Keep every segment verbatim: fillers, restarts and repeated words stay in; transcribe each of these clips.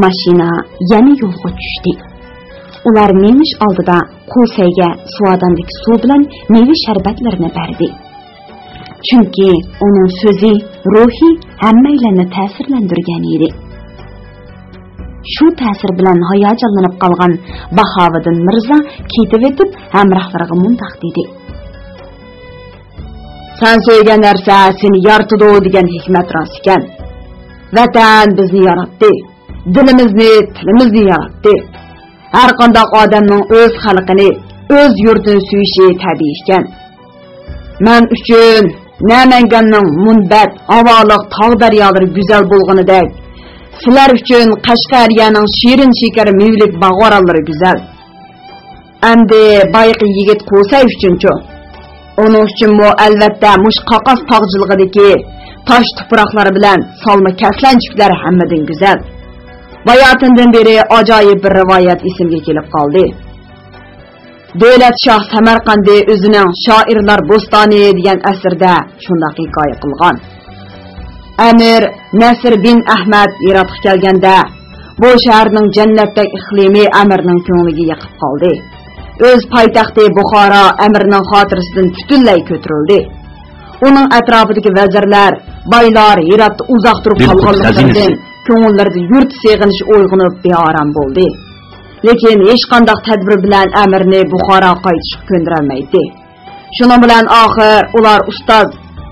ماشىنا يەنە يولغا چۈشتى. ئۇلار مېڭىش ئالدىدا قۇسەيگە سۇۋاداندىكى سۇ بىلەن مېۋە شەربەتلىرىنى بەردى. چۈنكى ئۇنىڭ سۆزى، روھى ھەممەيلەننى تەسىرلەندۈرگەن ئىدى. شۇ تەسىر بىلەن ھاياجانلىنىپ قالغان باھاۋىدىن مىرزا كېتىۋېتىپ، ھەمراھلىرىغا مۇنداق دېدى: سەن سۆيگەن نەرسە سېنى يارىتىدۇ دېگەن ھېكمەت راست ئىكەن. ۋەتەن بىزنى ياراتتى، دىلىمىزنى، تىلىمىزنى ياراتتى. ھەرقانداق ئادەمنىڭ ئۆز خەلقىنى، ئۆز يۇرتىنى سۆيۈشى تەبىئىي ئىكەن. مەن ئۈچۈن نەمەنگاننىڭ مۇنبەت، ھاۋالىق تاغ-دەريالىرى گۈزەل بولغىنىدەك، سىلەر ئۈچۈن قەشقەرىيەنىڭ شېرىن-شېكەر مېۋىلىك باغ-ئاراللىرى گۈزەل. ئەمدى بايىقى يىگىت قۇسەي ئۈچۈنچۇ؟ ئۇنىڭ ئۈچۈنمۇ، ئەلۋەتتە، مۇشۇ قاقاس تاغ جىلغىدىكى تاش تۇپراقلار بىلەن سالما كەسلەنچۈكلەر ھەممىدىن گۈزەل. باياتىندىن بېرى ئاجايىپ بىر رىۋايەت ئېسىمگە كېلىپ قالدى. دۆلەت شاھ سەمەرقەندى ئۆزىنىڭ شائىرلار بوستانى دېگەن ئەسىرىدە شۇنداق ھېكايە قىلغان. ئەمىر نەسىر بىن ئەھمەد ھىراتقا كەلگەندە، بۇ شەھەرنىڭ جەننەتتەك ئىقلىمى ئەمىرنىڭ كۆڭلىگە يېقىپ قالدى. ئۆز پايتەختى بۇخارا ئەمىرنىڭ خاتىرىسىدىن پۈتۈنلەي كۆتۈرۈلدى. ئۇنىڭ ئەتراپىدىكى ۋەزىرلەر، بايلار ھىراتتا ئۇزاق تۇرۇپ بىلقۇت قالغانلىقلىرىدىن خەزىنىسى. كۆڭۈللىرىدە يۇرت سېغىنىشى ئويغىنىپ، بىئارام بولدى. لېكىن ھېچقانداق تەدبىر بىلەن ئەمىرنى بۇخاراغا قايتىشقا كۆندۈرەلمەيتتى. شۇنىڭ بىلەن ئاخىر ئۇلار ئۇستاز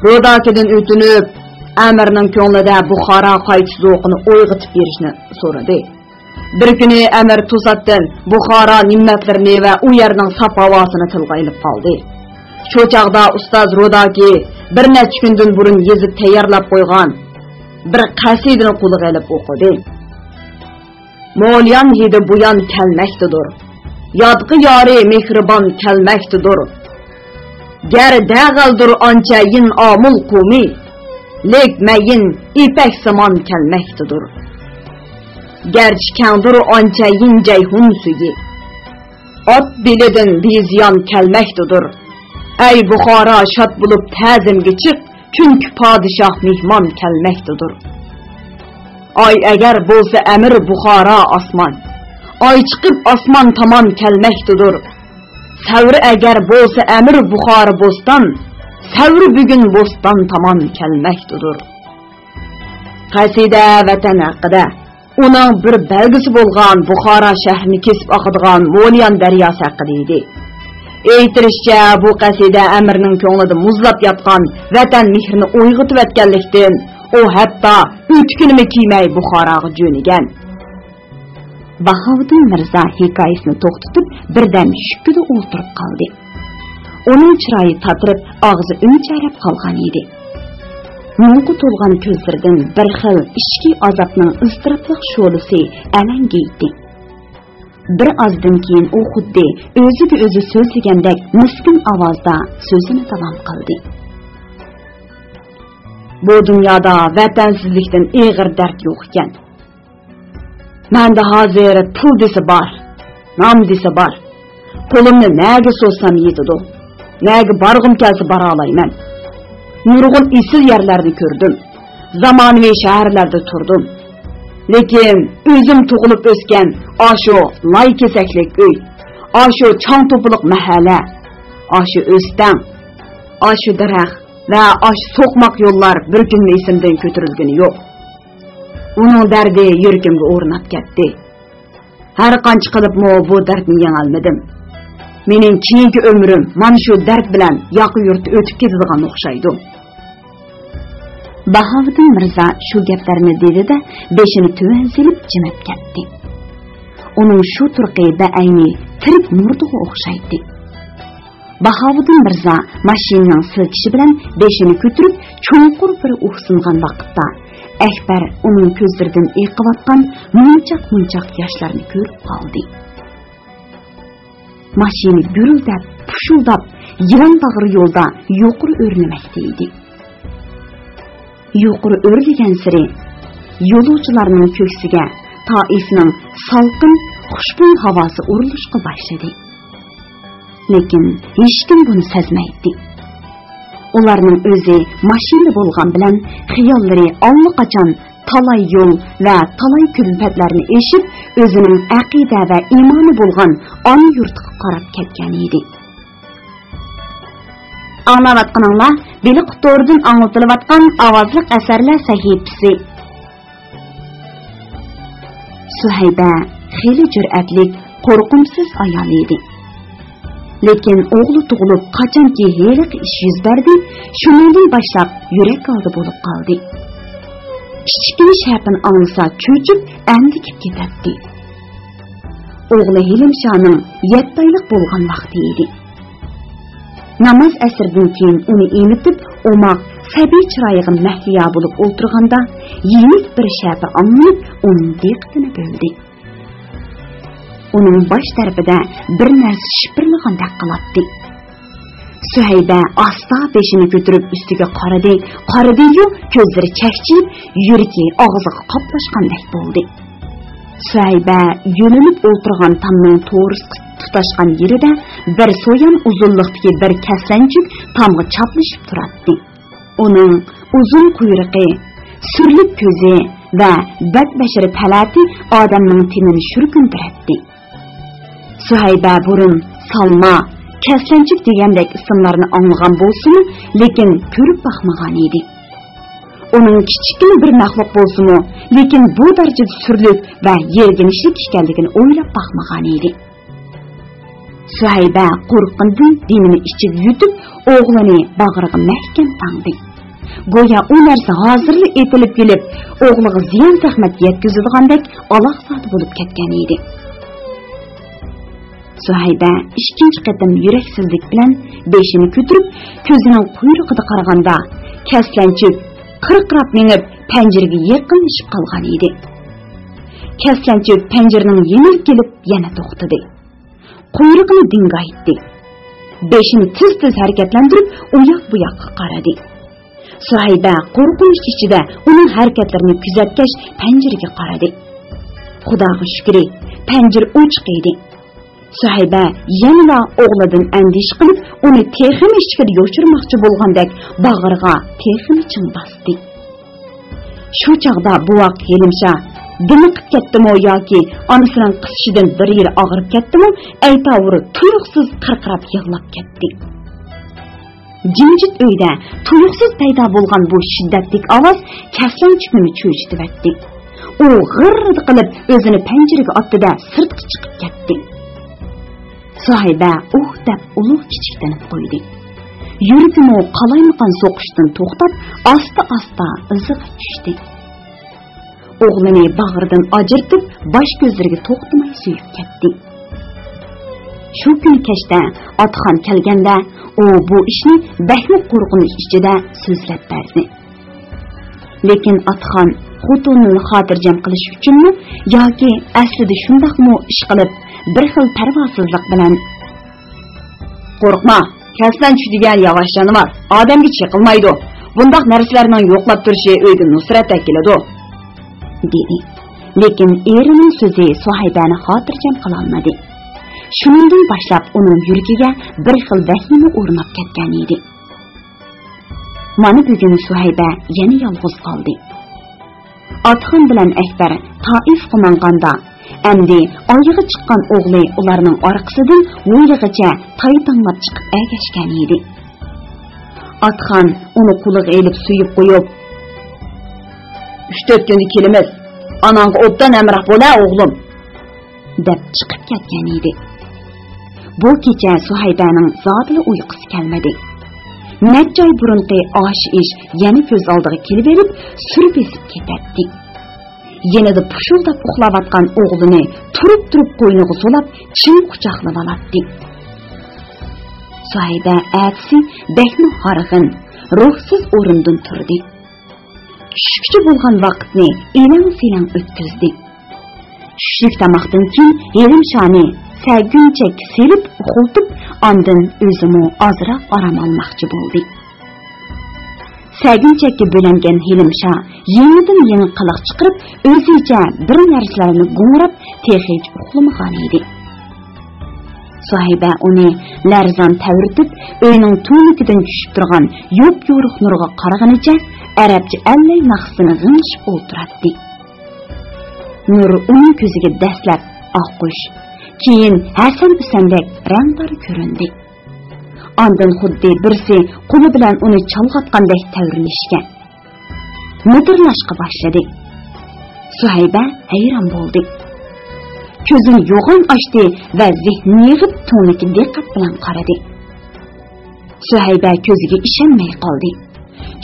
روداكىدىن ئۆتۈنۈپ، ئەمىرنىڭ كۆڭلىدە بۇخاراغا قايتىش زوقىنى ئويغىتىپ بېرىشنى سورىدى. بىر كۈنى ئەمىر توساتتىن بۇخارا نېمەتلىرىنى ۋە ئۇ يەرنىڭ ساپ ھاۋاسىنى تىلغا ئېلىپ قالدى. شۇ چاغدا ئۇستاز روداكى بىر نەچچە كۈندىن بۇرۇن يېزىپ تەييارلاپ قويغان بىر قەسىدىنى قولىغا ئېلىپ ئوقۇدى. موليان ھىدى بۇيان كەلمەكتىدۇر. يادقا يارى مېھرىبان كەلمەكتىدۇر. گەر دەغەلدۇر ئانچە يىن ئامۇل قۇمى، لېك مەيىن ئىپەك سىمان كەلمەكتىدۇر. گەرچە كەڭدۇر ئانچە يىن جەيھۇن سۈيى، ئات بېلىدىن بىزىيان كەلمەكتىدۇر. ئەي بۇخارا، شاد بولۇپ تەزىمگە چىق، چۈنكى پادىشاھ مېھمان كەلمەكتىدۇر. ئاي ئەگەر بولسا ئەمىر بۇخارا ئاسمان، ئاي چىقىپ ئاسمان تامان كەلمەكتىدۇر. سەۋرى ئەگەر بولسا ئەمىر بۇخارا بوستان، سەۋرى بۈگۈن بوستان تامان كەلمەكتىدۇر. قەسىدە ۋەتەن ھەققىدە، ئۇنىڭ بىر بەلگىسى بولغان بۇخارا شەھىرىنى كېسىپ ئاقىدىغان موليان دەرياسى ھەققىدە ئىدى. ئېيتىلىشىچە، بۇ قەسىدە ئەمىرنىڭ كۆڭلىدە مۇزلاپ ياتقان ۋەتەن مېھرىنى ئويغىتىۋەتكەنلىكتىن، ئۇ ھەتتا ئۆتۈكىنىمۇ كىيمەي بۇخاراغا جۆنىگەن. باھاۋۇدۇن مىرزا ھېكايىسىنى توختىتىپ، بىردەم شۈككىدە ئولتۇرۇپ قالدى. ئۇنىڭ چىرايى تاتىرىپ، ئاغزى ئۈمچەرەپ قالغان ئىدى. مۇڭغا تولغان كۆزلىرىدىن بىر خىل ئىچكى ئازابنىڭ ئىزتىراپلىق شولىسى ئەلەڭگىيتتى. بىر ئازدىن كېيىن ئۇ خۇددى ئۆزىگە ئۆزى سۆزلىگەندەك مىسكىن ئاۋازدا سۆزىنى داۋام قىلدى. بۇ دۇنيادا ۋەتەنسىزلىكتىن ئېغىر دەرد يوق ئىكەن. مەندە ھازىر پۇل دېسە بار، نام دېسە بار. قولۇمنى نەگە سوزسام يېتىدۇ. نەگە بارغۇم كەلسە بارالايمەن. نۇرغۇن ئېسىل يەرلەرنى كۆردۈم. زامانىۋى شەھەرلەردە تۇردۇم. لېكىن ئۆزۈم تۇغۇلۇپ ئۆسكەن ئاشۇ لاي كېسەكلىك ئۆي، ئاشۇ چاڭ توپىلىق مەھەللە، ئاشۇ ئۆستەڭ، ئاشۇ دەرەخ ۋە ئاشۇ سوقماق يوللار بىر كۈنمۇ ئېسىمدىن كۆتۈرۈلگىنى يوق. ئۇنىڭ دەردى يۈرىكىمگە ئورناپ كەتتى. ھەر قانچە قىلىپمۇ بۇ دەردنى يېڭەلمىدىم. مېنىڭ كېيىنكى ئۆمرۈم مانا شۇ دەرد بىلەن ياقا يۇرتتا ئۆتۈپ كېتىدىغان ئوخشايدۇ. باھاۋۇدۇن مىرزا شۇ گەپلەرنى دېدى-دە، بېشىنى تۆۋەن سېلىپ جىمىپ كەتتى. ئۇنىڭ شۇ تۇرقى بەئەينى تىرىك مۇردىغا ئوخشايتتى. باھاۋۇدۇن مىرزا ماشىنىنىڭ سىلكىشى بىلەن بېشىنى كۆتۈرۈپ، چوڭقۇر بىر ئۇھسىنغان ۋاقىتتا، ئەكبەر ئۇنىڭ كۆزلىرىدىن ئېقىۋاتقان مۇنچاق-مۇنچاق ياشلارنى كۆرۈپ قالدى. ماشىنا گۈرۈلدەپ، پۇشۇلداپ، يىلان باغرى يولدا يۇقىرى ئۆرلىمەكتە ئىدى. يۇقىرى ئۆرلىگەنسېرى يولۇچىلارنىڭ كۆكسىگە تائىسنىڭ سالقىن، خۇشبۇي ھاۋاسى ئۇرۇلۇشقا باشلىدى. لېكىن ھېچكىم بۇنى سەزمەيتتى. ئۇلارنىڭ ئۆزى ماشىنىدا بولغان بىلەن خىياللىرى ئاللىقاچان تالاي يول ۋە تالاي كۈلپەتلەرنى ئېشىپ، ئۆزىنىڭ ئەقىدە ۋە ئىمانى بولغان ئانا يۇرتىغا قاراپ كەتكەن ئىدى. ئاڭلاۋاتقىنىڭلار بېلىق تورىدىن ئاڭلىتىلىۋاتقان ئاۋازلىق ئەسەرلەر سەھىپىسى. سۇھەيبە خېلى جۈرئەتلىك، قورقۇمسىز ئايال ئىدى. لېكىن ئوغلى تۇغۇلۇپ، قاچانكى ھېلىقى ئىش يۈز بەردى، شۇنىڭدىن باشلاپ يۈرەك ھالدا بولۇپ قالدى. كىچىككىنە شەپىنى ئاڭلىسا چۆچۈپ، ئەندىكىپ كېتەتتى. ئوغلى ھېلىمشانىڭ يەتتە ئايلىق بولغان ۋاقتى ئىدى. ناماز ئەسىردىن كېيىن ئۇنى ئېمىتىپ، ئوماق، سەبىي چىرايىغا مەھلىيا بولۇپ ئولتۇرغاندا، يېنىك بىر شەپە ئاڭلىنىپ، ئۇنىڭ دىققىتىنى بۆلدى. ئۇنىڭ باش تەرىپىدە بىر نەرسە شىپىرلىغاندەك قىلاتتى. سۇھەيبە ئاستا بېشىنى كۆتۈرۈپ ئۈستىگە قارىدى، قارىدىيۇ، كۆزلىرى چەكچىيىپ، يۈرىكى ئاغزىغا قاپلاشقاندەك بولدى. سۇھەيبە يۆلىنىپ ئولتۇرغان تامنىڭ تورۇسقا تۇتاشقان يېرىدە بىر سويان ئۇزۇنلۇقتىكى بىر كەسلەنچۈك تامغا چاپلىشىپ تۇراتتى. ئۇنىڭ ئۇزۇن قۇيرۇقى، سۈرلۈك كۆزى ۋە بەت بەشىرە تەلەتى ئادەمنىڭ تېنىنى شۈركۈندۈرەتتى. سۇھەيبە بۇرۇن سالما، كەسلەنچۈك دېگەندەك ئىسىملارنى ئاڭلىغان بولسىمۇ، لېكىن كۆرۈپ باقمىغان ئىدى. ئۇنىڭ كىچىككىنە بىر مەخلۇق بولسىمۇ، لېكىن بۇ دەرىجىدە سۈرلۈك ۋە يىرگىنچلىك ئىكەنلىكىنى ئويلاپ باقمىغان ئىدى. سۇھەيبە قورققىنىدىن دېمىنى ئىچىگە يۇتۇپ، ئوغلىنى باغرىغا مەھكەم تاڭدى. گويا ئۇ نەرسە ھازىرلا ئېتىلىپ كېلىپ، ئوغلىغا زىيان-زەخمەت يەتكۈزىدىغاندەك ئالاقزادە بولۇپ كەتكەن ئىدى. سۇھەيبە ئىككىنچى قېتىم يۈرەكسىزلىك بىلەن بېشىنى كۆتۈرۈپ، كۆزىنىڭ قۇيرۇقىدا قارىغاندا، كەسلەنچۈك قىرقىراپ مېڭىپ، پەنجىرىگە يېقىنلىشىپ قالغان ئىدى. كەسلەنچۈك پەنجىرىنىڭ يېنىغا كېلىپ يەنە توختىدى. قۇيرۇقىنى دىڭگايتتى. بېشىنى تېز-تېز ھەرىكەتلەندۈرۈپ، ئۇياق-بۇياققا قارىدى. سۇھەيبە قورقۇنچ ئىچىدە ئۇنىڭ ھەرىكەتلىرىنى كۆزەتكەچ، پەنجىرىگە قارىدى. خۇداغا شۈكرى، پەنجىرە ئوچۇق ئىدى. سۇھەيبە يەنىلا ئوغلىدىن ئەندىشە قىلىپ، ئۇنى تېخىمۇ ئىچكىرى يوشۇرماقچى بولغاندەك باغرىغا تېخىمۇ چىڭ باستى. شۇ چاغدا بوۋاق ھېلىمشا دىمىقىپ كەتتىمۇ ياكى ئانىسىنىڭ قىسىشىدىن بىر يېرى ئاغرىپ كەتتىمۇ، ئەيتاۋۇر تۇيۇقسىز قىرقىراپ يىغلاپ كەتتى. جىمجىت ئۆيدە تۇيۇقسىز پەيدا بولغان بۇ شىددەتلىك ئاۋاز كەسلەنچۈكنىمۇ چۆچۈتۈۋەتتى. ئۇ غىررىدە قىلىپ ئۆزىنى پەنجىرىگە ئاتتى-دە، سىرتقا چىقىپ كەتتى. سۇھەيبە ئۇھ دەپ ئۇلۇغ كىچىكتىنىپ قويدى. يۈرىكىمۇ قالايمىقان سوقۇشتىن توختاپ، ئاستا-ئاستا ئىزىغا چۈشتى. ئوغلىنى باغرىدىن ئاجرىتىپ، باش كۆزلىرىگە توختىماي سۆيۈپ كەتتى. شۇ كۈنى كەچتە ئاتىخان كەلگەندە، ئۇ بۇ ئىشنى بەكمۇ قورقۇنچ ئىچىدە سۆزلەپ بەردى. لېكىن ئاتىخان خوتۇنىنى خاتىرجەم قىلىش ئۈچۈنمۇ ياكى ئەسلىدە شۇنداقمۇ ئىشقىلىپ، بىر خىل پەرۋاسىزلىق بىلەن، «قورقما، كەسلەنچۈك دېگەن ياۋاش جانىۋار، ئادەمگە چېقىلمايدۇ. بۇنداق نەرسىلەرنىڭ يوقلاپ تۇرۇشى ئۆيگە نۇسرەت ئەكېلىدۇ.» دېدى. لېكىن ئېرىنىڭ سۆزى سۇھەيبەنى خاتىرجەم قىلالمىدى. شۇنىڭدىن باشلاپ ئۇنىڭ يۈرىكىگە بىر خىل ۋەھىمە ئورناپ كەتكەن ئىدى. مانا بۈگۈن سۇھەيبە يەنە يالغۇز قالدى. ئاتىخان بىلەن ئەكبەر تائىفقا ماڭغاندا، ئەمدى ئايىغى چىققان ئوغلى ئۇلارنىڭ ئارقىسىدىن ھويلىغىچە تايتاڭلاپ چىقىپ ئەگەشكەن ئىدى. ئاتىخان ئۇنى قولىغا ئېلىپ سۆيۈپ قويۇپ، «ئۈچ تۆت كۈندە كېلىمىز. ئاناڭغا ئوبدان ھەمراھ بول ھە، ئوغلۇم.» دەپ چىقىپ كەتكەن ئىدى. بۇ كېچە سۇھەيبەنىڭ زادىلا ئۇيقۇسى كەلمىدى. نەچچە ئاي بۇرۇنقى ئاشۇ ئىش يەنە كۆز ئالدىغا كېلىۋېرىپ، سۈر بېسىپ كېتەتتى. يېنىدا پۇشۇلداپ ئۇخلاۋاتقان ئوغلىنى تۇرۇپ-تۇرۇپ قوينىغا سولاپ، چىڭ قۇچاقلىۋالاتتى. سۇھەيبە ئەتىسى بەكمۇ ھارغىن، روھسىز ئورنىدىن تۇردى. چۈشكىچە بولغان ۋاقىتنى ئېلەڭ-سېلەڭ ئۆتكۈزدى. چۈشلۈك تاماقتىن كېيىن ھېلىمشانى سەگۈنچەككە سېلىپ ئۇخلىتىپ، ئاندىن ئۆزىمۇ ئازراق ئارام ئالماقچى بولدى. سەگۈنچەككە بۆلەنگەن ھېلىمشا يېڭىدىن يېڭى قىلىق چىقىرىپ، ئۆزىچە بىر نەرسىلەرنى گۇڭراپ، تېخىچە ئۇخلىمىغان ئىدى. سۇھەيبە ئۇنى لەرزان تەۋرىتىپ، ئۆينىڭ تۈۋرۈكىدىن چۈشۈپ تۇرغان يوپيورۇق نۇرغا قارىغىنىچە، ئەرەبچە ئەللەي ناخشىسىنى غىڭشىپ ئولتۇراتتى. نۇر ئۇنىڭ كۆزىگە دەسلەپ ئاققۇچ، كېيىن ھەسەن-ھۈسەندەك رەڭدار كۆرۈندى. ئاندىن خۇددى بىرسى قولى بىلەن ئۇنى چالغاتقاندەك تەۋرىنىشكە، مىدىرلاشقا باشلىدى. سۇھەيبە ھەيران بولدى. كۆزىنى يوغان ئاچتى ۋە زېھنىنى يىغىپ تۈڭلۈككە دىققەت بىلەن قارىدى. سۇھەيبە كۆزىگە ئىشەنمەي قالدى.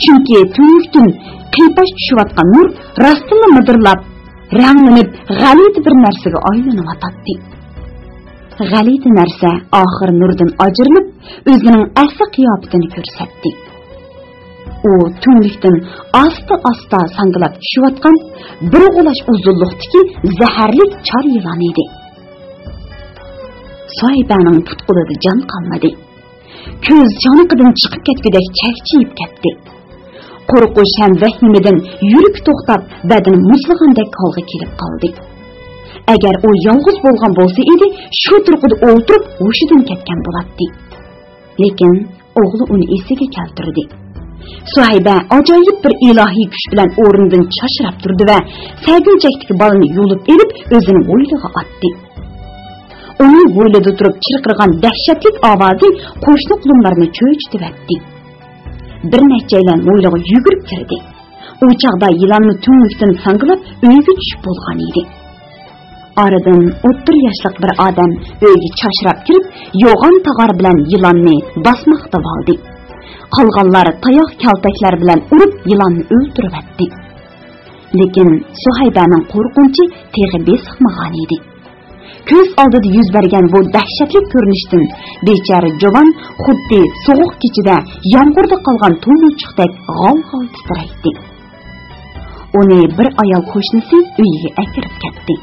چۈنكى تۈڭلۈكتىن قىيپاش چۈشۈۋاتقان نۇر راستتىنلا مىدىرلاپ، رەڭلىنىپ، غەلىتە بىر نەرسىگە ئايلىنىۋاتاتتى. غەلىتە نەرسە ئاخىر نۇردىن ئاجرىلىپ، ئۆزىنىڭ ئەسلى قىياپىتىنى كۆرسەتتى. ئۇ تۈڭلۈكتىن ئاستا-ئاستا ساڭگىلاپ چۈشۈۋاتقان بىر غۇلاچ ئۇزۇنلۇقتىكى زەھەرلىك چار يىلان ئىدى. سۇھەيبەنىڭ پۇت-قولىدا جان قالمىدى. كۆز چانىقىدىن چىقىپ كەتكۈدەك چەكچىيىپ كەتتى. قورقۇش ھەم ۋەھىمىدىن يۈرىكى توختاپ، بەدىنى مۇزلىغاندەك ھالغا كېلىپ قالدى. ئەگەر ئۇ يالغۇز بولغان بولسا ئىدى، شۇ تۇرقىدا ئولتۇرۇپ ھوشىدىن كەتكەن بولاتتى. لېكىن ئوغلى ئۇنى ئېسىگە كەلتۈردى. سۇھەيبە ئاجايىپ بىر ئىلاھىي كۈچ بىلەن ئورنىدىن چاچراپ تۇردى ۋە سەگەنچەكتىكى بالىنى يۇلۇپ ئېلىپ، ئۆزىنىڭ ھويلىغا ئاتتى. ئۇنىڭ ھويلىدا تۇرۇپ چىرقىرىغان دەھشەتلىك ئاۋازى قوشنا قۇلۇملارنى چۆچۈتۈۋەتتى. بىر نەچچەيلەن ھويلىغا يۈگۈرۈپ كىردى. ئۇ چاغدا يىلانمۇ تۈڭلۈكتىن ساڭگىلاپ ئۆيگە چۈشۈپ بولغان ئىدى. ئارىدىن ئوتتۇرا ياشلىق بىر ئادەم ئۆيگە چاچراپ كىرىپ، يوغان تاغار بىلەن يىلاننى باسماقلىۋالدى. قالغانلار تاياق-كالتەكلەر بىلەن ئۇرۇپ يىلاننى ئۆلتۈرۈۋەتتى. لېكىن سۇھەيبەنىڭ قورقۇنچى تېخى بېسىقمىغان ئىدى. كۆز ئالدىدا يۈز بەرگەن بۇ دەھشەتلىك كۆرۈنۈشتىن بىچارە جۇۋان خۇددى سوغۇق كېچىدە يامغۇردا قالغان تومۇرچۇقتەك غال-غال تىترەيتتى. ئۇنى بىر ئايال قوشنىسى ئۆيىگە ئەكىرىپ كەتتى.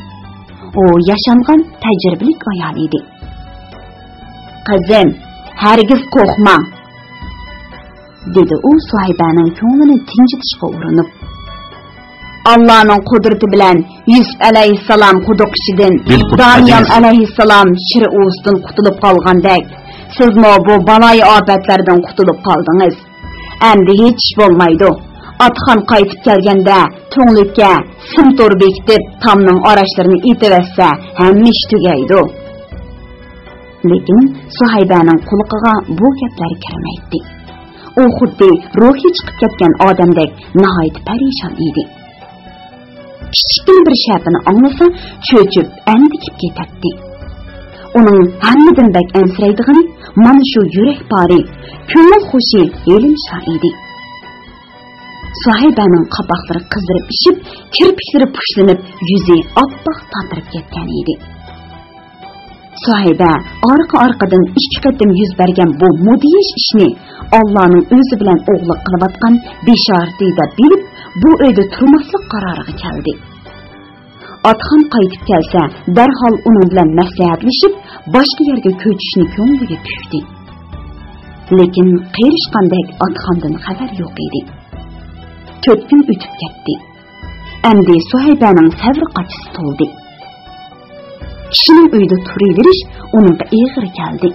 ئۇ ياشانغان، تەجرىبىلىك ئايال ئىدى. «قىزىم، ھەرگىز قورقماڭ!» دېدى ئۇ سۇھەيبەنىڭ كۆڭلىنى تىنچىتىشقا ئۇرۇنۇپ. «ئاللانىڭ قۇدرىتى بىلەن يۈسۈپ ئەلەيھىسسالام قۇدۇق ئىچىدىن، دانىيال ئەلەيھىسسالام شىر ئۇۋىسىدىن قۇتۇلۇپ قالغاندەك، سىزمۇ بۇ بالايىئاپەتلەردىن قۇتۇلۇپ قالدىڭىز. ئەمدى ھېچ ئىش بولمايدۇ. ئاتىخان قايتىپ كەلگەندە تۈڭلۈككە سىم تور بېكىتىپ، تامنىڭ ئاراشلىرىنى ئېتىۋەتسە، ھەممە ئىش تۈگەيدۇ.» لېكىن سۇھەيبەنىڭ قۇلىقىغا بۇ گەپلەر كىرمەيتتى. ئۇ خۇددى روھى چىقىپ كەتكەن ئادەمدەك ناھايىتى پەرىشان ئىدى. كىچىككىنە بىر شەپىنى ئاڭلىسا، چۆچۈپ ئەندىكىپ كېتەتتى. ئۇنىڭ ھەممىدىن بەك ئەنسىرەيدىغىنى مانا شۇ يۈرەك بارى، كۆڭۈل خۇشى ھېلىم شاھ ئىدى. سۇھەيبەنىڭ قاپاقلىرى قىزىرىپ ئىششىپ، كىرپىكلىرى پۇشلىنىپ، يۈزى ئاپئاق تاتىرىپ كەتكەن ئىدى. سۇھەيبە ئارقا-ئارقىدىن ئىككى قېتىم يۈز بەرگەن بۇ مۇدھىش ئىشنى ئاللانىڭ ئۆزى بىلەن ئوغلىغا قىلىۋاتقان بېشارىتى دەپ بىلىپ، بۇ ئۆيدە تۇرماسلىق قارارىغا كەلدى. ئاتىخان قايتىپ كەلسە، دەرھال ئۇنىڭ بىلەن مەسلىھەتلىشىپ، باشقا يەرگە كۆچۈشنى كۆڭلىگە پۈكتى. لېكىن قېرىشقاندەك ئاتىخاندىن خەۋەر يوق ئىدى. تۆت كۈن ئۆتۈپ كەتتى. ئەمدى سۇھەيبەنىڭ سەۋر قاچىسى تولدى. كىشىنىڭ ئۆيىدە تۇرۇۋېرىش ئۇنىڭغا ئېغىر كەلدى.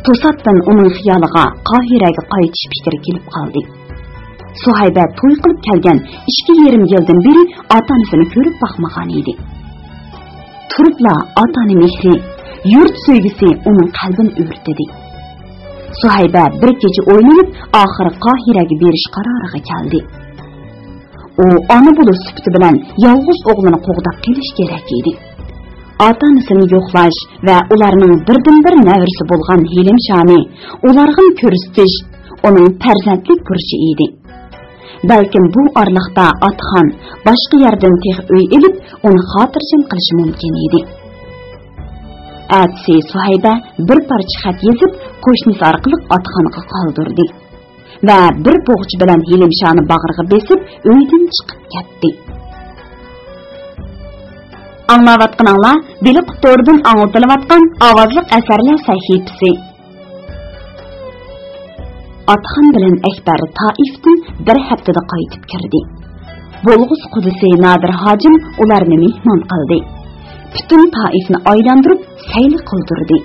توساتتىن ئۇنىڭ خىيالىغا قاھىرەگە قايتىش پىكرى كېلىپ قالدى. سۇھەيبە توي قىلىپ كەلگەن ئىككى يېرىم يىلدىن بېرى ئاتا-ئانىسىنى كۆرۈپ باقمىغان ئىدى. تۇرۇپلا ئاتا-ئانا مېھرى، يۇرت سۆيگۈسى ئۇنىڭ قەلبىنى ئۆرتىدى. سۇھەيبە بىر كېچە ئويلىنىپ، ئاخىرى قاھىرەگە بېرىش قارارىغا كەلدى. ئۇ ئانا بولۇش سۈپىتى بىلەن يالغۇز ئوغلىنى قوغداپ قېلىش كېرەك ئىدى. ئاتا-ئانىسىنى يوقلاش ۋە ئۇلارنىڭ بىردىنبىر نەۋرىسى بولغان ھېلىمشانى ئۇلارغىمۇ كۆرسىتىش ئۇنىڭ پەرزەنتلىك بۇرچى ئىدى. بەلكىم بۇ ئارىلىقتا ئاتىخان باشقا يەردىن تېخى ئۆي ئېلىپ، ئۇنى خاتىرجەم قىلىشى مۇمكىن ئىدى. ئەتىسى سۇھەيبە بىر پارچە خەت يېزىپ، قوشنىسى ئارقىلىق ئاتىخانغا قالدۇردى ۋە بىر بوغچا بىلەن ھېلىمشانى باغرىغا بېسىپ، ئۆيدىن چىقىپ كەتتى. ئاڭلاۋاتقىنىڭلار بېلىق تورىدىن ئاڭلىتىلىۋاتقان ئاۋازلىق ئەسەرلەر سەھىپىسى. ئاتىخان بىلەن ئەكبەر تائىفتىن بىر ھەپتىدە قايتىپ كىردى. بولغۇسى قۇدىسى نادىر ھاجىم ئۇلارنى مېھمان قىلدى. پۈتۈن تائىفنى ئايلاندۇرۇپ سەيلە قىلدۇردى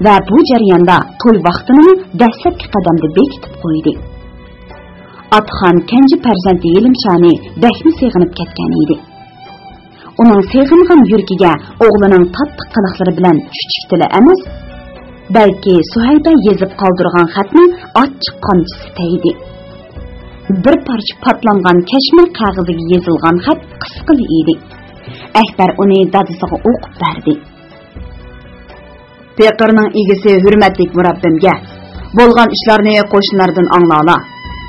ۋە بۇ جەرياندا توي ۋاقتىنىمۇ دەسلەپكى قەدەمدە بېكىتىپ قويدى. ئاتىخان كەنجى پەرزەنتى يېلىمشانى بەكمۇ سېغىنىپ كەتكەن ئىدى. ئۇنىڭ سېغىنغان يۈرىكىگە ئوغلىنىڭ تاتلىق قىلىقلىرى بىلەن چۈچۈكتىلا ئەمەس، بەلكى سۇھەيبە يېزىپ قالدۇرغان خەتنىڭ ئاچچىق قامچىسى تەگدى. بىر پارچە پاتلانغان كەشمىر قەغىزىگە يېزىلغان خەت قىسقىلا ئىدى. ئەكبەر ئۇنى دادىسىغا ئوقۇپ بەردى. پېقىرنىڭ ئىگىسى ھۆرمەتلىك مۇرەببىمگە، بولغان ئىشلارنى قوشنىلاردىن ئاڭلالا.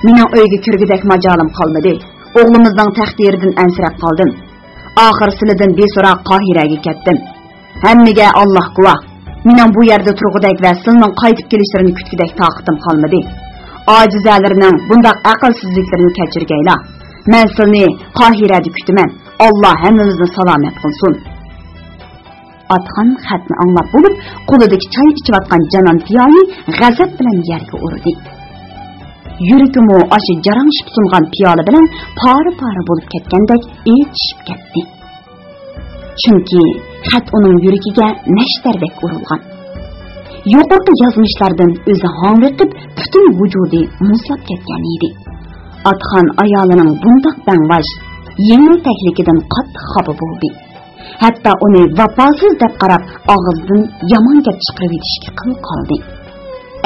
مېنىڭ ئۆيگە كىرگۈدەك ماجالىم قالمىدى. ئوغلىمىزنىڭ تەقدىرىدىن ئەنسىرەپ قالدىم. ئاخىر سىلىدىن بىسوراق قاھىرەگە كەتتىم. ھەممىگە ئاللاھ گۇۋاھ، مېنىڭ بۇ يەردە تۇرغۇدەك ۋە سىلىنىڭ قايتىپ كېلىشلىرىنى كۈتكۈدەك تاقىتىم قالمىدى. ئاجىزەلىرىنىڭ بۇنداق ئەقىلسىزلىكلىرىنى كەچۈرگەيلا. مەن سىلىنى قاھىرەدە كۈتىمەن. ئاللاھ ھەممىمىزنى سالامەت قىلسۇن. ئاتىخان خەتنى ئاڭلاپ بولۇپ، قولىدىكى چاي ئىچىۋاتقان جانان پىيالىنى غەزەپ بىلەن يەرگە ئۇردى. يۈرىكىمۇ ئاشۇ جاراڭشىپ سۇنغان پىيالە بىلەن پارە-پارە بولۇپ كەتكەندەك ئېچىشىپ كەتتى. چۈنكى خەت ئۇنىڭ يۈرىكىگە نەشتەردەك ئۇرۇلغان. يۇقىرىقى يازمىشلاردىن ئۆزى ھاڭۋېقىپ، پۈتۈن ۋۇجۇدى مۇزلاپ كەتكەن ئىدى. ئاتىخان ئايالىنىڭ بۇنداق بەڭباش، يېڭىلتەكلىكىدىن قاتتىق خاپا بولدى. ھەتتا ئۇنى ۋاپاسىز دەپ قاراپ، ئاغزىدىن يامان گەپ چىقىرىۋېتىشكە قىل قالدى.